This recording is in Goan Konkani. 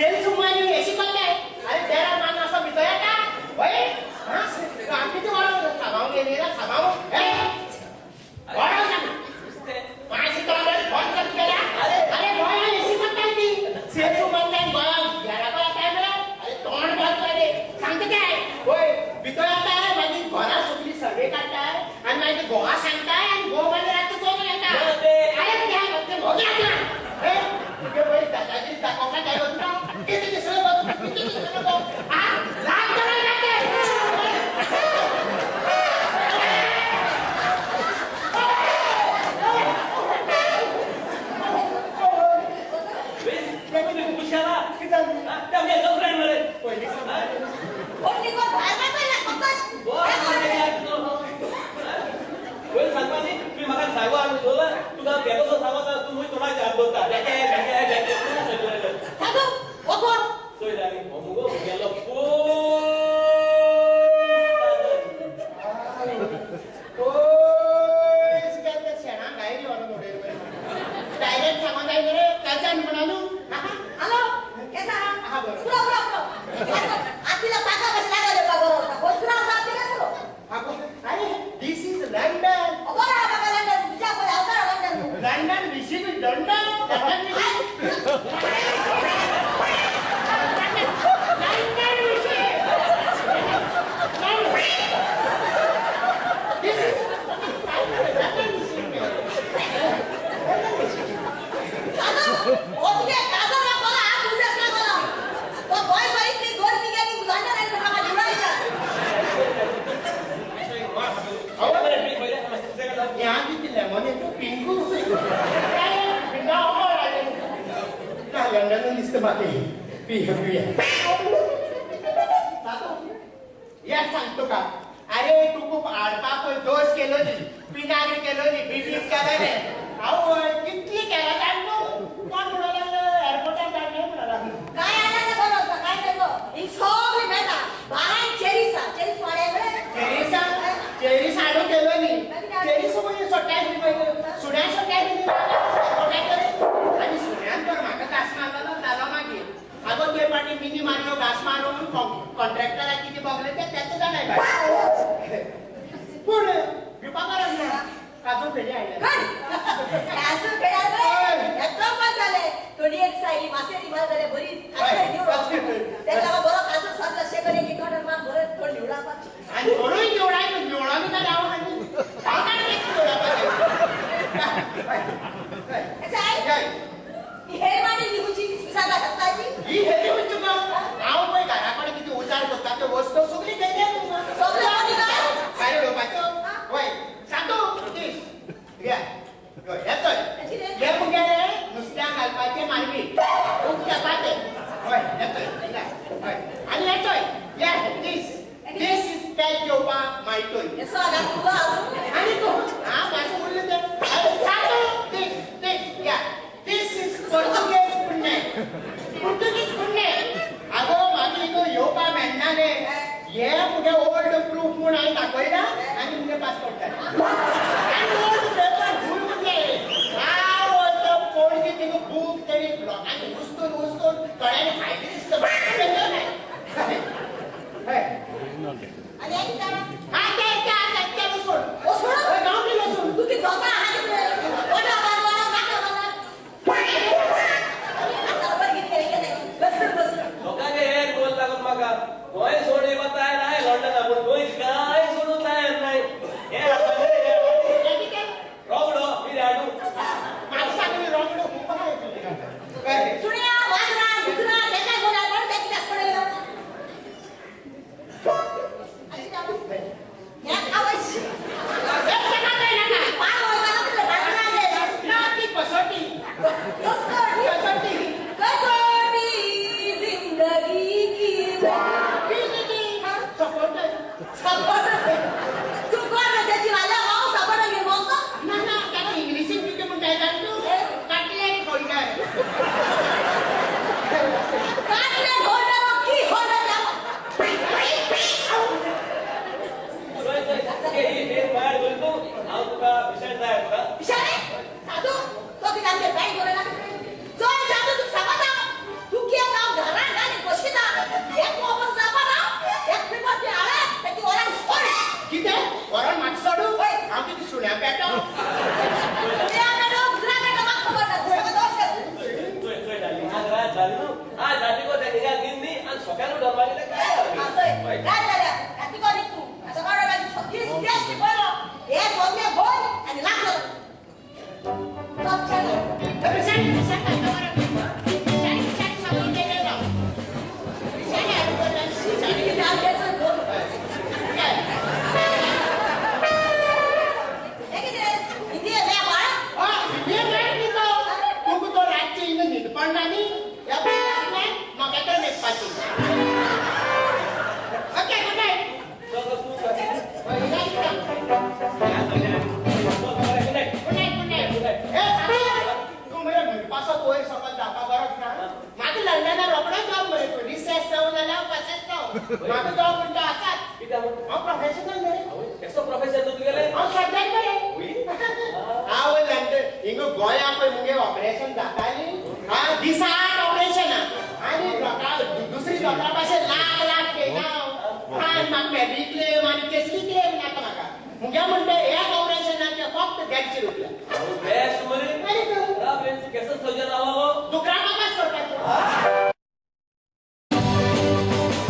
सेल्समॅन एसी करताय. अरे देरा मान असो भितर येता वय. हां आमची वाडो साबाव गेली ना साबाव. हे वाडो सांग मायसी तोंडार फोन कर तुगेल्या. अरे अरे गोंया एसी करताय ती सेल्समॅन काय गोंया घरा कडेन काय मरे. अरे तोंड बंद कर रे सांगता काय. वय भितर येताय मागीर घरा सगळी सर्वे काडटाय आनी मागीर गोवा सांगताय आनी गोवा मागीर रातचो चोवंक येता. अरे त्या मोगे येता. हे तुगे पळय दादागिरी दाखोवपाक जाय गो तुका. कितें दिसलें गो तुका कितें दिसलें गो. आं लाग जाल्यार लागते. सांगतो का. अरे तू खूप हाडपा पळय दोस केलो न्ही पिनाग्र केलो न्ही बिबीक केलो न्ही. आवय कितली केला जाण न्हू कोण म्हणूंक लागलो एअरपोर्टार धाडले म्हणूंक लागलो. काय आला ना बरो आसा काय तेजो ही सगळी मेळटा बाराय चेरीस आसा चेरीस वाड्या मरे. चेरीस चेरीस हाडून केलो न्ही चेरीस पळय सोडटाय न्ही पळय सुण्या सोडटाय न्ही आनी सुण्यान तर म्हाका घास मारलो जालो मागीर. आगो ते पाटी मिनी मारियो घास मारून कॉन्ट्रॅक्टराक कितें बगलें तें तेच जाणाय बाय. पूण भिवपा गरज ना काजू फेणी आयले. काजू फेणी आयले जाले थोडी एक सायली मासे मार जाले बरी तेका लागून बरो काजू सारलो शेकर एक एकवटान मार बरें थोडो निवळापाचें. आनी थोडोय निवळाय निवळामी जाल्यार हांव आनी हांव निवळापाचें. ही हेर मांडी निगुची पिसादा घासताची ही हेरी उंच गो. हांव पळय घरा कडेन कितें उजार करता त्यो वस्तू सगळी घेतल्या सगळ्यो आनी काय काय उडोवपाच्यो. वय सांगू दीस घे हेचोय हे मुगेले नुस्त्याक घालपाचें मारवी उक्त्यापाचें. हय हेचोय हय आनी हेचोय हे दीस दीस is pack घेवपाक मायटोय आनी तूं हांव म्हाका उरलें तें सांगू दीस दीस या This is Portuguese पुण्य. Portuguese पुण्य. आगो मागीर हिंगा येवपा मेळना रे. हे मुगे ओल्ड प्रूफ म्हूण हांवें दाखयला आनी मुगे पासपोर्ट जालें. आनी ओल्ड पेपर फूल मुगे. हांव वयता पणजे थिंगा बूक तरी लोकांनी उस्तून उस्तून थोड्यांनी खायलें दिसता. आनी हें कितें? हां तें तें तें लसूण. लसूण? गांवठी लसूण. तूं कितें धोका आहा कितें? गोंय सोडून येवपाक तयार नाय लंडना पूण गोंय कांय सोडूंक तयार नाय. हें रोगडो कितें हाडूं म्हाका सांगली रोगडो खूब सुण्या वासरां गुजरां तेका घेवन जावपाची. Okay, good night. Good night. Good night, good night. ए तूं मरे पासत वयर सकल जावपा गरज ना. म्हाका लंडना रोखडोच जॉब मरे तूं रिसेस जावं जाल्यार पासेस जावं, म्हाका जॉब म्हणटा आसात. हांव प्रोफेशनल मरे. कसो प्रोफेसर तूं तुगेलें? हांव सर्जन मरे. हांव लंडन हिंगा गोंया पळय मुगे ऑपरेशन जाताली. हा दिसाक ऑपरेशन आनी दुसरी डॉक्टरा पाशे लाख लाख घेयना हांव. आनी म्हाका मेडिक्लेम आनी केसली क्लेम नाका म्हाका. मुगे म्हणटा एक